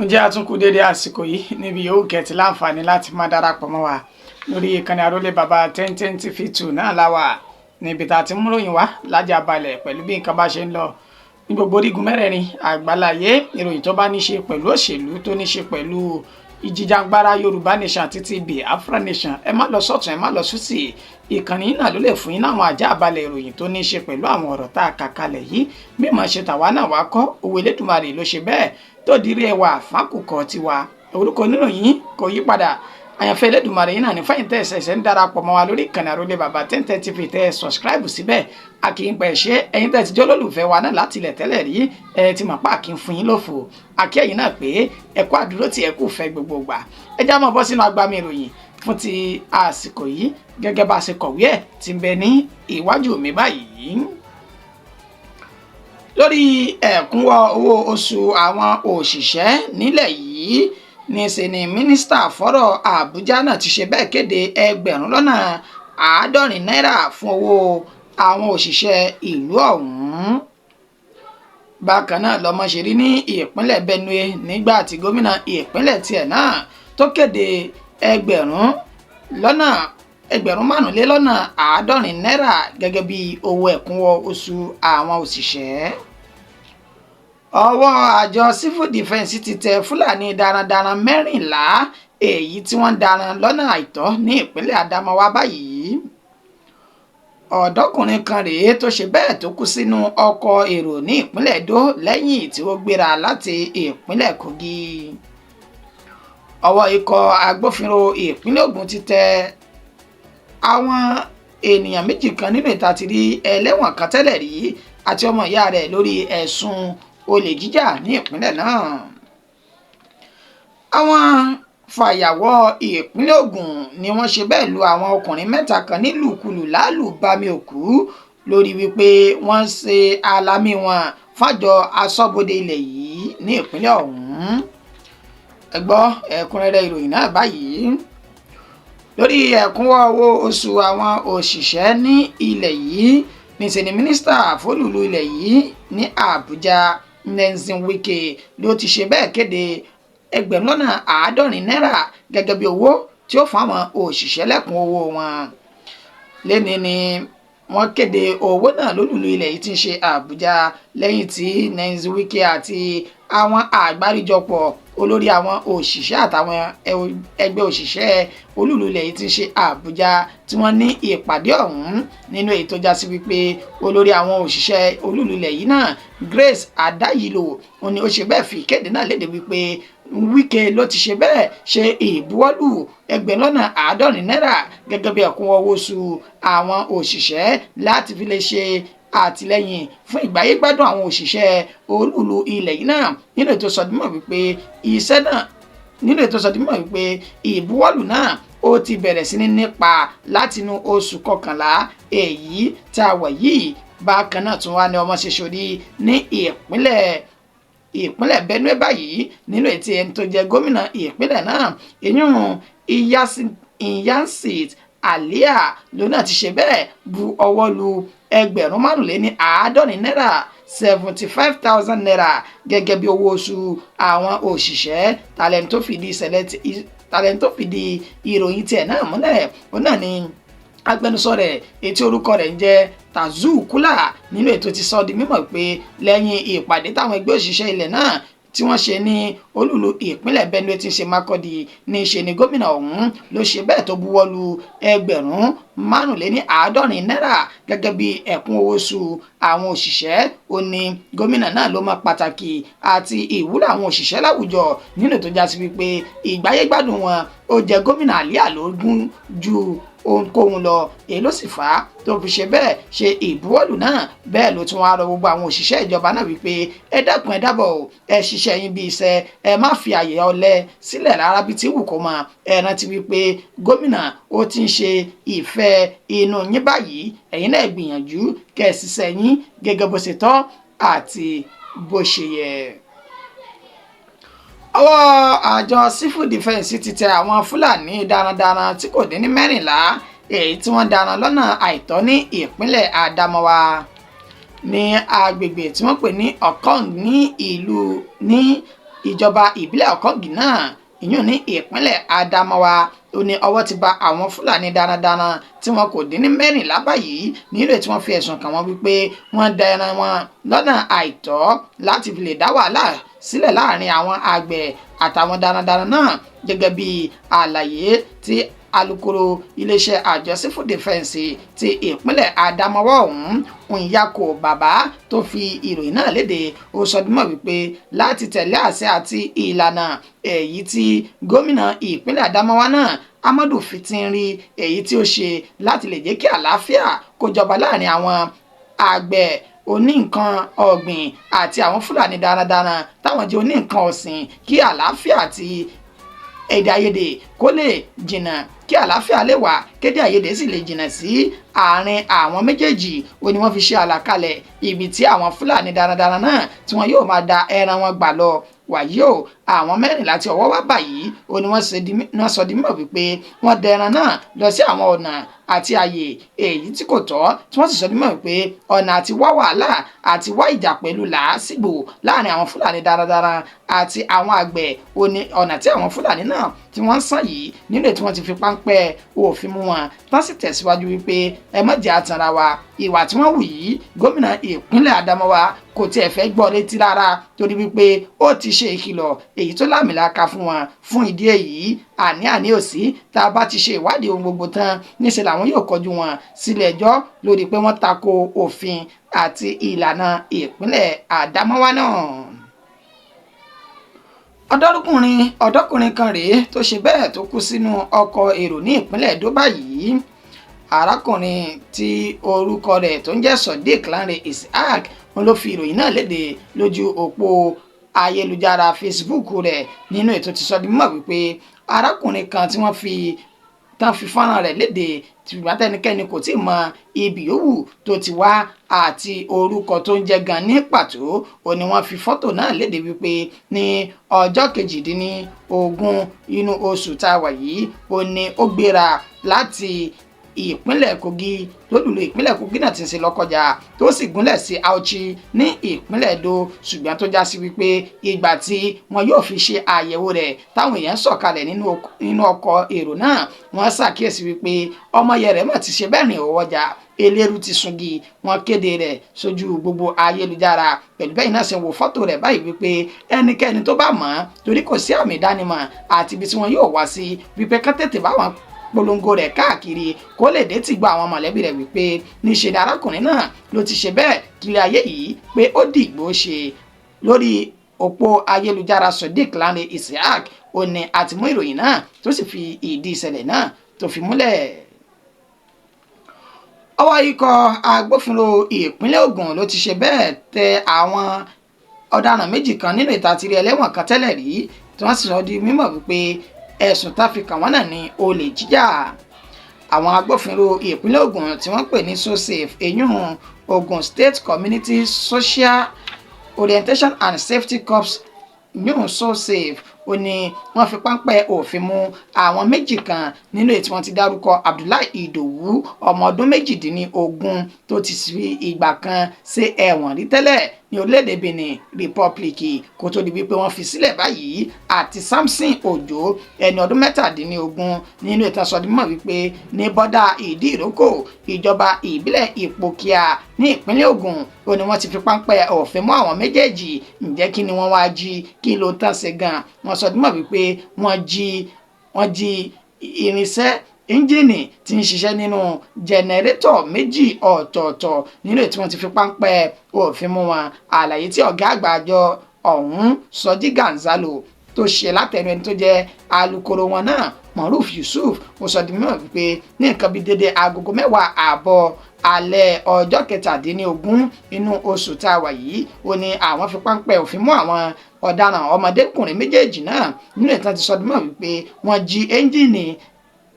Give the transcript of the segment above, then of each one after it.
Ǹjẹ́ a tún kú déédéé àsìkò yìí níbi yòówù kẹ́tì láǹfààní láti máa darapọ̀ mọ́ wa lórí ìkànnì Àrólé Bàbá 1010 TV 2 náà láwà, níbi tá a ti mú ròyìn wá lájà balẹ̀ pẹ̀lú bí nǹkan bá ṣe ń lọ ní gbogbo orígun mẹ́rẹ̀ẹ̀rin àgbáláyé. Ìròyìn tó bá ní ṣe pẹ̀lú òṣèlú, tó ní ṣe pẹ̀lú ìjìjàngbara Yorùbá Nation títí Biafra Nation, ẹ má lọ sọ́tún, ẹ má lọ sósì, ìkànnì náà ló lè fún yín láwọn àjá àbalẹ̀ ìròyìn tó ní ṣe pẹ̀lú àwọn ọ̀rọ̀ tá a kà kalẹ̀ yìí. Mímọ̀ ṣe tàwa náà wá kọ́ òwe Elédùmarè ló ṣe bẹ́ẹ̀ tó dirí ẹwà fákùkọ tiwa. Orúkọ oníròyìn kò yí padà, àyànfẹ́ Elédùmarè yìí náà ní. Fáyín tẹ́ ẹ̀sẹ̀ ń darapọ̀ mọ́ wa lórí ìkànnì Àrólé Bàbá 1010 TV, tẹ́ ẹ subscribe síbẹ̀, a kì í pẹ̀ ṣe. Ẹ̀yin tẹ́ ti jẹ́ olólùfẹ́ wa náà láti ilẹ̀ tẹ́lẹ̀ rí, ẹ ti mọ̀ pa kì í fún yín lófo. Àkí ẹ̀yin náà pé ẹ kú àdúró tí ẹ kú fẹ́ gbogbo gbà. Ẹ já mọ́ bọ́ sínú agbami ìròyìn fún ti àsìkò yìí gẹ́gẹ́ bá a ṣe kọ̀wé ẹ̀ tí ń bẹ ní iwájú mi báyìí. Lórí ẹ̀kúnwọ́ owó oṣù àwọn òṣìṣẹ́ nílẹ̀ yìí, níṣe ni mínísítà fọ́rọ̀ Àbújá náà ti ṣe bẹ́ẹ̀ kéde 70,000 náírà fún owó àwọn òṣìṣẹ́ ìlú ọ̀hún. Bákan náà lọmọ ṣe rí ní ìpínlẹ̀ Benue, nígbà tí gómìnà ìpínlẹ̀ tiẹ̀ náà tó kéde 75,000 náírà gẹ́gẹ́ bí owó ẹ̀kúnwọ́ oṣù àwọn òṣìṣẹ́. Ọwọ́ àjọ civil defence ti tẹ Fúlàní darandaran 14 èyí tí wọ́n ń daran lọ́nà àìtọ́ ní ìpínlẹ̀ Adamawa báyìí. Ọ̀dọ́kùnrin kan rèé tó ṣe bẹ́ẹ̀ tó kú sínú ọkọ̀ èrò ní ìpínlẹ̀ Edo lẹ́yìn tí ó gbéra láti ìpínlẹ̀ Kogi. Ọwọ́ ikọ̀ agbófinró ìpínlẹ̀ Ògùn ti tẹ àwọn ènìyàn méjì kan nínú ìta ti rí ẹlẹ́wọ̀n kan tẹ́lẹ̀ rí àti ọmọ ìyá rẹ̀ lórí ẹ̀sùn olè jíjà ní ìpínlẹ̀ náà. Àwọn fàyàwọ́ ìpínlẹ̀ Ògùn ni wọ́n ṣe bẹ́ẹ̀ lu àwọn ọkùnrin mẹ́ta kan nílùkulù lálùbami òkú lórí wípé wọ́n ṣe alamí wọn fájọ aṣọ́bodè ilẹ̀ yìí ní ìpínlẹ̀ ọ̀hún. Ẹ gbọ́ ẹ̀kúnrẹ́rẹ́ ìròyìn náà báyìí. Lórí ẹ̀kúnwọ́ owó oṣù àwọn òṣìṣẹ́ ní ilẹ̀ yìí, níṣẹ́ ni mínísítà fólùlù ilẹ̀ yìí ní Àbújá, Nyesom Wike, ló ti ṣe bẹ́ẹ̀ kéde 70,000 náírà gẹ́gẹ́ bí owó tí ó fún àwọn òṣìṣẹ́ lẹ́kùn owó wọn. Lẹ́ni ni wọ́n kéde owó náà lólùlù ilẹ̀ yìí tí ń ṣe Àbújá, lẹ́yìn tí Nyesom Wike àti àwọn àgbáríjọpọ̀ olórí àwọn òṣìṣẹ́ àtàwọn ẹgbẹ́ òṣìṣẹ́ olúùlú ilẹ̀ yìí tí ń ṣe Àbújá tí wọ́n ní ìpàdé ọ̀hún, nínú èyí tó já sí wípé olórí àwọn òṣìṣẹ́ olúùlú ilẹ̀ yìí náà, Grace Adayilo, òun ni ó ṣe bẹ́ẹ̀ fi ìkéde náà léde wípé Wike ló ti ṣe bẹ́ẹ̀ ṣe ìbuwọ́lù 70,000 náírà gẹ́gẹ́ bí ẹ̀kúnwọ́ owó oṣù àwọn òṣìṣẹ́ láti fi lè ṣe àtìlẹ́yìn fún ìgbáyégbádùn àwọn òṣìṣẹ́ olúùlú ilẹ̀ yìí náà, nínú ètò sọdímọ̀ wípé ìbuwọ́lù náà ó ti bẹ̀rẹ̀ sí ní nípa látinú oṣù kọkànlá èyí tá a wà yìí. Bákan náà tún wá ní ọmọ ṣe ṣorí ní ìpínlẹ̀ Benue báyìí, nínú ètò ẹni tó jẹ́ gómìnà ìpínlẹ̀ náà, ìyún Iyansit Alia, ló náà ti ṣe bẹ́ẹ̀ bu ọwọ́ lu 75,000 náírà, ₦75,000, gẹ́gẹ́ bí owó oṣù àwọn òṣìṣẹ́. Talent tó fìdí ìròyìn tiẹ̀ náà múlẹ̀, òun náà ni agbẹnusọ rẹ̀ etí orúkọ rẹ̀ ń jẹ́ Tazu Kula, nínú ètò ti sọ di mímọ̀ pé lẹ́yìn ìpàdé táwọn ẹgbẹ́ òṣìṣẹ́ ilẹ̀ náà tí wọ́n ṣe ní olúùlú ìpínlẹ̀ Benue tí ń ṣe Makurdi, ní í ṣe ni gómìnà ọ̀hún ló ṣe bẹ́ẹ̀ tó buwọ́ lu 75,000 náírà gẹ́gẹ́ bí ẹ̀kún owó oṣù àwọn òṣìṣẹ́. Ó ní gómìnà náà ló mọ pàtàkì àti ìwúlò àwọn òṣìṣẹ́ láwùjọ, nínú tó já sí wípé ìgbáyégbádùn wọn ó jẹ gómìnà Alia lógún ju ohunkóhun lọ. Èyí ló sì fà á tó fi ṣe bẹ́ẹ̀ ṣe ìbuwọ́lù náà. Bẹ́ẹ̀ ló tún wá rọ gbogbo àwọn òṣìṣẹ́ ìjọba náà wípé ẹ dákun, ẹ dábọ̀ o, ẹ ṣiṣẹ́ yín bí iṣẹ́, ẹ má fi àyè ọ̀lẹ sílẹ̀ rárá bí tí wù kó mọ. Ẹ rántí wípé gómìnà ó ti ń ṣe ìfẹ́ inú yín báyìí, ẹ̀yin náà gbìyànjú kẹ́ ẹ ṣiṣẹ́ yín gẹ́gẹ́ bó ṣe tọ́ àti bó ṣe yẹ. Ọwọ́ àjọ civil defence ti tẹ àwọn Fúlàní darandaran tí kò dín ní 14 èyí tí wọ́n daran lọ́nà àìtọ́ ní ìpínlẹ̀ Adamawa, ní agbègbè tí wọ́n pè ní Okong ní ìlú ní Ìjọba ìbílẹ̀ Ọ̀kọ́ngì náà, ìyún ní ìpínlẹ̀ Adamawa, ó ní ọwọ́ ti ba àwọn Fúlàní darandaran tí wọn kò dín ní 14 báyìí, nílò tí wọ́n fi ẹ̀sùn kàn wọ́n wípé wọ́n da ẹran wọn lọ́nà àìtọ́ láti fi lè dá wàhálà sílẹ̀ láàrin àwọn àgbẹ̀ àtàwọn darandaran náà. Gẹ́gẹ́ bí àlàyé tí alukoro iléeṣẹ́ àjọ Civil Defence ti ìpínlẹ̀ Adamawa ọ̀hún, Nyako Bàbá, tó fi ìròyìn náà léde, ó sọ dímọ̀ wípé láti tẹ̀lé àṣẹ àti ìlànà èyí tí gómìnà ìpínlẹ̀ Adamawa náà, Amadu Fintiri, èyí tí ó ṣe láti lè jẹ́ kí àlàáfíà kó jọba láàrin àwọn àgbẹ̀ oní nǹkan ọ̀gbìn àti àwọn Fúlàní darandaran táwọn jẹ́ oní nǹkan ọ̀sìn, kí àlàáfíà àti èdè àìyedè kó lè jìnnà, kí àlàáfíà lè wà, kéde àìyedè sì lè jìnnà sí àárín àwọn méjèèjì, ó ní wọ́n fi ṣe àlàkalẹ̀ ibi tí àwọn Fúlàní darandaran náà tí wọ́n yóò máa da ẹran wọn gbà lọ. Wàyí o, àwọn 14 tí ọwọ́ wá báyìí, ó ní wọ́n sọ di mímọ̀ wípé wọ́n da ẹran náà lọ sí àwọn ọ̀nà àti àyè èyí tí kò tọ́, tí wọ́n sì sọ di mímọ̀ wípé ọ̀nà àti wá wàhálà àti wá ìjà pẹ̀lú làásìgbò láàrin àwọn Fúlàní darandaran àti àwọn àgbẹ̀, ó ní ọ̀nà tí àwọn Fúlàní náà tí wọ́n ń sàn yìí nínú tí wọ́n ti fi páńpẹ́ òfin mú wọn. Tán sì tẹ̀síwájú wípé ẹ má jẹ́ àtànra wa, ìwà tí wọ́n wù yìí, gómìnà ìpínlẹ̀ Adamawa kò tiẹ̀ fẹ́ gbọ́ létí rárá, torí wípé ó ti ṣe ìkìlọ̀ èyí tó láàmìlaka fún wọn. Fún ìdí èyí, àní-àní ò sí, tá a bá ti ṣe ìwádìí ohun gbogbo tán, níṣẹ́ làwọn yóò kọjú wọn sílé ẹjọ́ lórí pé wọ́n tako òfin àti ìlànà ìpínlẹ̀ Adamawa náà. Ọ̀dọ́kùnrin kan rèé tó ṣe bẹ́ẹ̀ tó kú sínú ọkọ̀ èrò ní ìpínlẹ̀ Ẹdó báyìí. Arákùnrin tí orúkọ rẹ̀ tó ń jẹ́ Sodiq Lanre Isaac, òun ló fi ìròyìn náà léde lójú òpó ayélujára Facebook rẹ̀. Nínú ètò ti sọ di mímọ̀ wípé arákùnrin kan tí wọ́n fi tán fi fọ́nrán rẹ̀ léde, ṣùgbọ́n tẹnikẹ́ni kò tí ì mọ ibi yòówù tó ti wá àti orúkọ tó ń jẹ́ gan ní pàtó, ó ní wọ́n fi fọ́tò náà léde wípé ní ọjọ́ 18 inú oṣù tá a wà yìí, ó ní ó gbéra láti ìpínlẹ̀ Kogi, lólùlù ìpínlẹ̀ Kogi náà ti ń ṣe Lọ́kọjà, tó sì gúnlẹ̀ sí Auchi ní ìpínlẹ̀ Edo, ṣùgbọ́n tó já sí wípé ìgbà tí wọn yóò fi ṣe àyẹ̀wò rẹ̀, táwọn èèyàn sọ̀kalẹ̀ nínú ọkọ̀ èrò náà, wọ́n ṣàkíyèsí wípé ọmọye rẹ̀ mọ̀ ti ṣe bẹ́ẹ̀ rìn òwò ọjà eléru ti sungi. Wọ́n kéde rẹ̀ sójú gbogbo ayélujára pẹ̀lú bẹ́ẹ̀ náà ṣe wo fọ́tò rẹ̀ báyìí wípé ẹnikẹ́ni tó bá mọ̀ ọ́n, torí kò sí àmì ìdánimọ̀ àti ibi tí wọ́n yóò wá sí, wípé kán tètè bá wọn polongo rẹ̀ káàkiri kó lè dé ti gba àwọn mọ̀lẹ́bí rẹ̀ wípé níṣe ni arákùnrin náà ló ti ṣe bẹ́ẹ̀ kiri ayé yìí pé ó dìgbò ṣe. Lórí òpó ayélujára Sodiq Lanre Isaac, ó ní àti mú ìròyìn náà tó sì fi ìdí ìṣẹ̀lẹ̀ náà tó fi múlẹ̀. Ọwọ́ ikọ̀ agbófinró ìpínlẹ̀ Ògùn ló ti ṣe bẹ́ẹ̀ tẹ àwọn ọ̀daràn méjì kan nínú ìtàtìrí ẹlẹ́wọ̀n kan tẹ́lẹ̀ rí, tí wọ́n sì sọ di mímọ̀ wípé ẹ̀sùn tá fi kàn wọ́n náà ní olè jíjà. Àwọn agbófinró ìpínlẹ̀ Ògùn tí wọ́n pè ní SOSAFE, eyín Ogun State Community Social Orientation and Safety Corps, yóò SOSAFE, ó ní wọ́n fi páńpẹ́ òfin mú àwọn méjì kan nínú èyí tí wọ́n ti dárúkọ Abdullahi Idowu, ọmọ ọdún 18, tó ti fi ìgbà kan ṣe ẹ̀wọ̀n rí tẹ́lẹ̀ ní orílẹ̀-èdè Benin Republic kó tó di wípé wọ́n fi sílẹ̀ báyìí, àti Samson Ojo, ẹni ọdún 17. Nínú ìtàn sọ di mímọ̀ wípé ní bọ́dà Ìdí Ìrókò, ìjọba ìbílẹ̀ Ìpòkíà ní ìpínlẹ̀ Ògùn, ó ní wọ́n ti fi páńpẹ́ òfin mú àwọn méjèèjì. Ǹjẹ́ kí ni wọ́n wá jí? Kí ló tán ṣe gan? Wọ́n sọ di mímọ̀ wípé wọ́n jí irinṣẹ́ ẹ́ńjìnì tí ń ṣiṣẹ́ nínú jẹnẹrétọ̀ méjì ọ̀tọ̀ọ̀tọ̀ nínú èyí tí wọ́n ti fi páńpẹ́ òfin mú wọn. Àlàyé tí ọ̀gá àgbà àjọ ọ̀hún, Sọjí Gonzalo, tó ṣe látẹnu ẹni tó jẹ́ alukoro wọn náà, Moruf Yusuf, ó sọ di mímọ̀ wípé ní nǹkan bíi dédé agogo 10:30 alẹ́ ọjọ́ 17 inú oṣù tá a wà yìí, ó ní àwọn fi páńpẹ́ òfin mú àwọn ọ̀daràn ọmọdékùnrin méjèèjì náà nínú ìtàn ti sọ di mímọ̀ wípé wọ́n jí ẹ́ńjìnì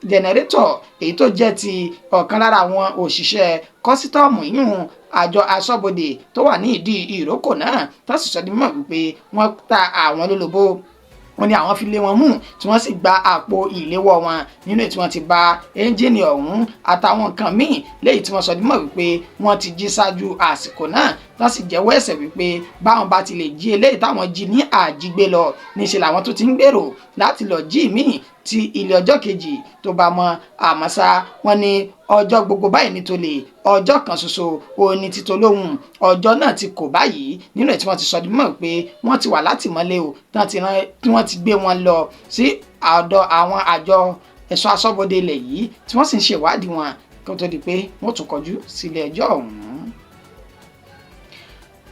jẹnẹrétọ̀ èyí tó jẹ́ ti ọ̀kan lára àwọn òṣìṣẹ́ kọ́sítọ́ọ̀mù yún àjọ aṣọ́bodè tó wà ní Ìdí Ìrókò náà, tó sì sọ di mímọ̀ wípé wọ́n ta àwọn lólobó. Wọ́n ní àwọn fi lé wọn mú, tí wọ́n sì gba àpò ìléwọ́ wọn nínú tí wọ́n ti ba ẹ́ńjìnì ọ̀hún àtàwọn nǹkan míì léyìí tí wọ́n sọ di mímọ̀ wípé wọ́n ti jí ṣáájú àsìkò náà. Tó Tán sì jẹ́wọ́ ẹ̀ṣẹ̀ wípé báwọn bá ti lè jí eléyìí táwọn jí ní àjígbé lọ, níṣẹ́ làwọn tó ti ń gbèrò láti lọ jí míì tí ilé ọjọ́ kejì tó bá mọ. Àmọ́ ṣá wọ́n ní ọjọ́ gbogbo báyìí ní tolè, ọjọ́ kan ṣoṣo òun ní títò lóhùn. Ọjọ́ náà ti kò báyìí nínú ẹ̀ tí wọ́n ti sọ di mímọ̀ pé wọ́n ti wà látìmọ́lé o, tí wọ́n ti gbé wọn lọ sí ọ̀dọ̀ àwọn àjọ ẹ̀ṣọ́ aṣọ́bodè ilẹ̀ yìí tí wọ́n sì ń ṣèwádìí wọn kó tó di pé wọ́n tún kọjú sílé ẹjọ́ ọ̀hún.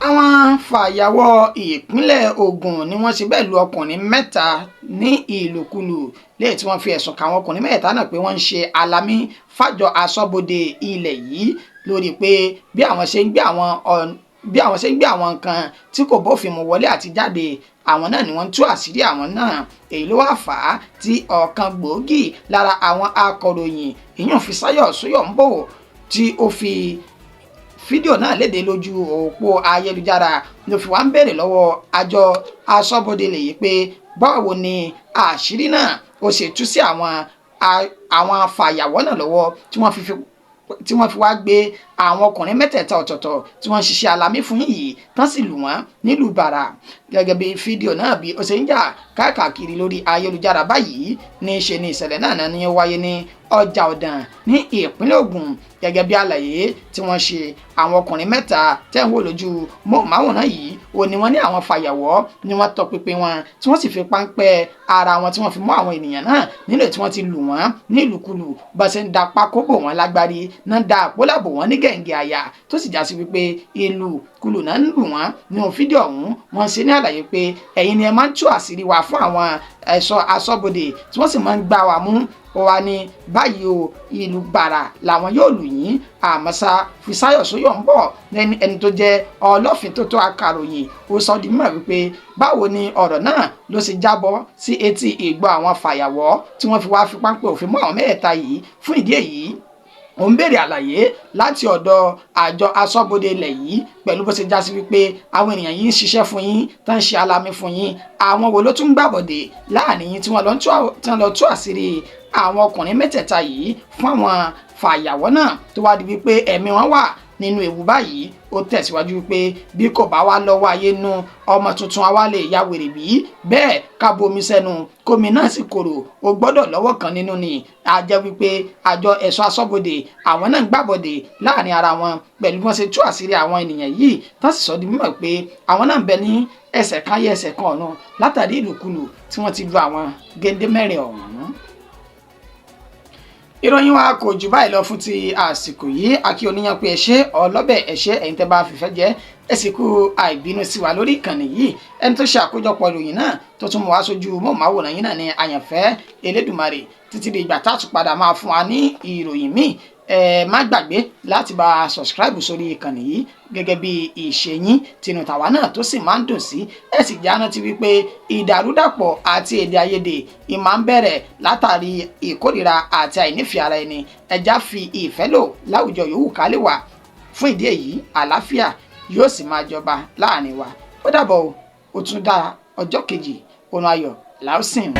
Àwọn fàyàwọ́ ìpínlẹ̀ Ògùn ni wọ́n ṣe bẹ́ẹ̀ lu ọkùnrin mẹ́ta ní ìlòkulù lẹ́yìn tí wọ́n fi ẹ̀sùn kà àwọn ọkùnrin mẹ́ta náà pé wọ́n ń ṣe alamí fàjọ aṣọ́bodè ilẹ̀ yìí lórí pé bí àwọn ṣe ń gbé àwọn nǹkan tí kò bófin mu wọlé àti jáde, àwọn náà ni wọ́n ń tú àṣírí àwọn náà. Èyí ló wá fà á tí ọ̀kan gbòógì lára àwọn akọ̀ròyìn ìyún Fisáyọ̀ Sóyọ̀ǹbò tí ó fi fídíò náà léde lójú òpó ayélujára ló fi wá ń béèrè lọ́wọ́ àjọ aṣọ́bodè lè yí pé báwo ni àṣírí náà ó ṣe tú sí àwọn afàyàwọ́ náà lọ́wọ́ tí wọ́n fi wá gbé àwọn ọkùnrin mẹ́tẹ̀ẹ̀ta ọ̀tọ̀ọ̀tọ̀ tí wọ́n ń ṣiṣẹ́ alamí fún yìí tán sì lù wọ́n nílùú bàrà. Gẹ́gẹ́ bí fídíò náà bí ó ṣe ń jà káàkiri lórí ayélujára báyìí, ní í ṣe ni ìṣẹ̀lẹ̀ náà ní ó wáyé ní ọjà Ọ̀dàn ní ìpínlẹ̀ Ògùn. Gẹ́gẹ́ bí àlàyé tí wọ́n ṣe, àwọn ọkùnrin mẹ́ta tẹ́ ń wò lójú móhùnmáwòrán yìí ó ní wọ́n ní àwọn fàyàwọ́ ni wọ́n tọpinpin wọn tí wọ́n sì fi páńpẹ́ ara wọn tí wọ́n fi mú àwọn ènìyàn náà nílò tí wọ́n ti lù wọ́n nílùkulù bá ṣe ń da pákó bò wọ́n lágbárí náà da àpólà bò wọ́n ní gẹ̀ǹgẹ̀ àyà, tó sì já sí wípé ìlú kulù náà ń lù wọ́n. Nínú fídíò ọ̀hún wọ́n ṣe ní àlàyé pé ẹ̀yin ni ẹ máa ń tú àṣírí wa fún àwọn ẹ̀ṣọ́ aṣọ́bodè tí wọ́n sì máa ń gbá wa mú. Ó wá ní báyìí o, ìlú gbàrà làwọn yóò lù yín. Àmọ́ ṣá Fisáyọ̀ Sóyọ̀ǹbọ̀ ẹni tó jẹ́ ọlọ́fin tó tó akàròyìn ó sọ di mímọ̀ wípé báwo ni ọ̀rọ̀ náà ló ṣe jábọ́ sí etí ìgbọ́ àwọn fàyàwọ́ tí wọ́n fi wá fi páńpẹ́ òfin mú àwọn mẹ́ẹ̀ẹ́ta yìí. Fún ìdí èyí ó ń béèrè àlàyé láti ọ̀dọ̀ àjọ aṣọ́bodè ilẹ̀ yìí pẹ̀lú bó ṣe já sí wípé àwọn ènìyàn yìí ń ṣiṣẹ́ fún yín, tán ń ṣe alamí fún yín, àwọn wo ló tún ń gbàbọ̀dè láàrin yín tí wọ́n lọ tú àṣírí àwọn ọkùnrin mẹ́tẹ̀ẹ̀ta yìí fún àwọn fàyàwọ́ náà tó wá di wípé ẹ̀mí wọn wà nínú ewu báyìí. Ó tẹ̀síwájú pé bí kò bá wá lọ́wọ́ ayé nu ọmọ tuntun àwa lè ya wèrè bí bẹ́ẹ̀ ká bomi sẹ́nu kómi náà sì korò, ó gbọ́dọ̀ lọ́wọ́ kan nínú ni. A jẹ́ wípé àjọ ẹ̀ṣọ́ aṣọ́bodè àwọn náà ń gbàbọ̀dè láàrin ara wọn pẹ̀lú bí wọ́n ṣe tú àṣírí àwọn ènìyàn yìí, tán sì sọ di mímọ̀ pé àwọn náà ń bẹ ní ẹsẹ̀ kan ayé ẹsẹ̀ kan ọ̀run látàrí ìlùkulù tí wọ́n ti lu àwọn géńdé mẹ́rin ọ̀hún. Ìròyìn wa kò jù báyìí lọ fún ti àsìkò yìí. Akí oníyan pé ẹ ṣé ọlọ́bẹ̀, ẹ ṣé ẹ̀yin tẹ́ bá fìfẹ́ jẹ́, ẹ sì kú àìbínú sí wa lórí ìkànnì yìí. Ẹni tó ṣe àkójọpọ̀ ìròyìn náà tó tún mú wá sójú móhùnmáwòrán yìí náà ni Àyànfẹ́ Elédùmarè. Títí di ìgbà tá a tún padà máa fún wa ní ìròyìn míì, ẹ má gbàgbé láti bá a subscribe sórí ìkànnì yìí gẹ́gẹ́ bí ìṣe yín tinú tàwa náà tó sì máa ń dùn sí. Ẹ sì já rántí wípé ìdàrúdàpọ̀ àti èdè àìyedè ìmáa ń bẹ̀rẹ̀ látàrí ìkórìíra àti àìnífẹ̀ẹ́ ara ẹni. Ẹja fi ìfẹ́ lò láwùjọ yòówù ká lè wà. Fún ìdí èyí àlàáfíà yóò sì máa jọba láàrin wa. Ó dàbọ̀ o, ó tún dá ọjọ́ kejì, oorun ayọ̀ làásìn.